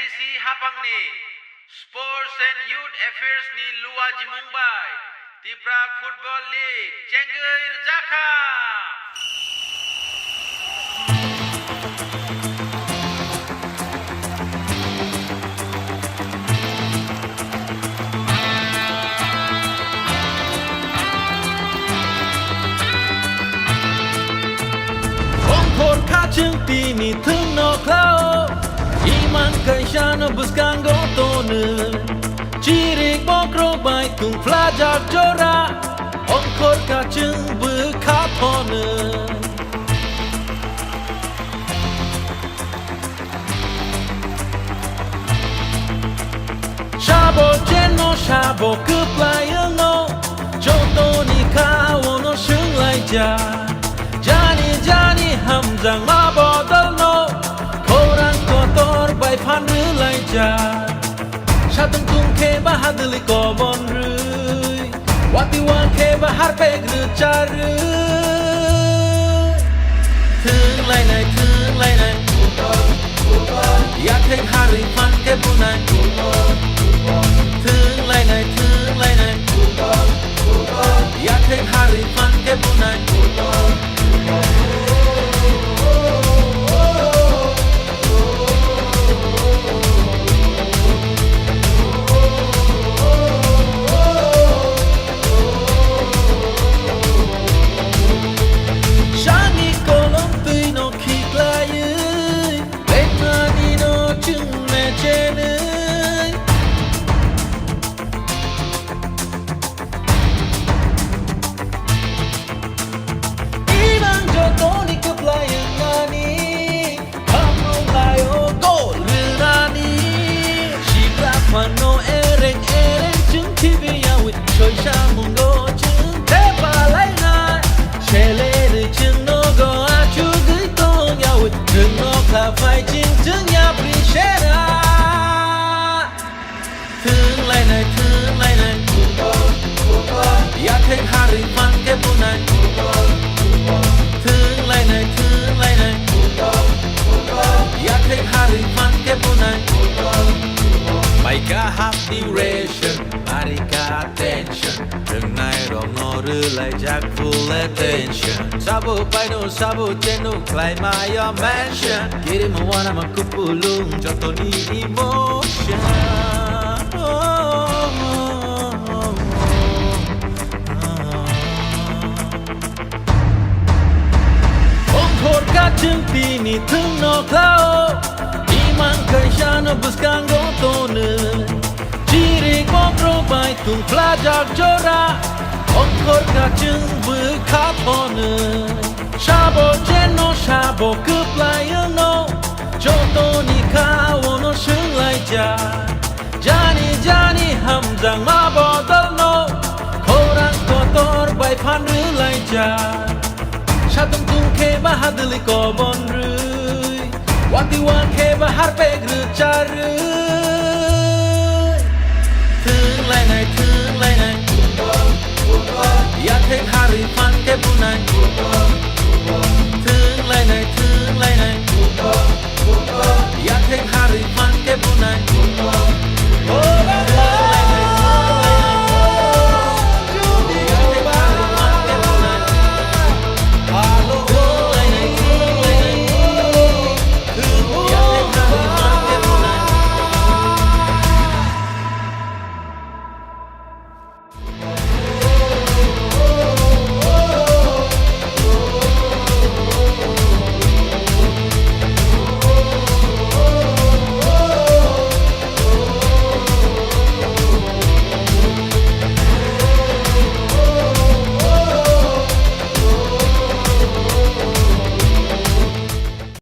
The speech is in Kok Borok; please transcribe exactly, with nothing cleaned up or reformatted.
C hapangni Sports and Youth Affairs ni luajimung bai Tipra Football League chengwi rwjakha. Ongkhor kha chwng tini thwngno khlao, imang kaisano bwskango tono. Chirik bokrok bai tungphlajak jora, ongkhor kha chwng bwkha phono. Sabo chenno sabo kwplai wngno, jotoni kha ono swnglaijak. Jani jani hamjakma bodolno, khorang kotor bai phan rwlaijak. Satung tung khe ba hadwlwi kobon rwi, wati wa khe ba harpek rwcharwi. Thwng lainai, thwng lainai, yathek harwi phan khe bunai. Thwng lainai, thwng lainai, yathek harwi phan khe bunai. Sani kolom twi no khiklaiwi, lekmani no chwng mechenwi. Ibang jotoni kwplai wngnani, hamrok laio gol rwnani. Sibra phano ereng ereng chwng khibiyawi, soisa mungo chwng thepalainai. Selerwi chwng nogo achugwi tongyawi, chwng nokha phai chwng chwng yapri sera. Thwng lainai, thwng lainai, yathek harwi phan khe bunai. Thwng lainai, thwng lainai, yathek harwi phan khe bunai. Maika half duration, arika tension. Rwngnai rokno rwlaijak full attention. Sabo paino sabo cheno khlai mayo mention. Kirima wanama kupulung jotoni emotion. Ongkhor kachwng tini thwngno khlao, imang kaisano bwskango tono. Chirik bokrok bai tungphlajak jora, ongkhor kachwng bwkha phono. Sabo cheno sabo kwplai wngno, jotoni kha ono swnglaijak. Jani jani hamjakma bodolno, khorang kotor bai phan rwlaijak. Satung tung khe ba hadwlwi kobon rwi, wati wa khe ba harpek rwcharwi. Thwng lainai, thwng lainai, yathek harwi phan khe bunai. Thwng lainai, thwng lainai, yathek harwi phan khe bunai.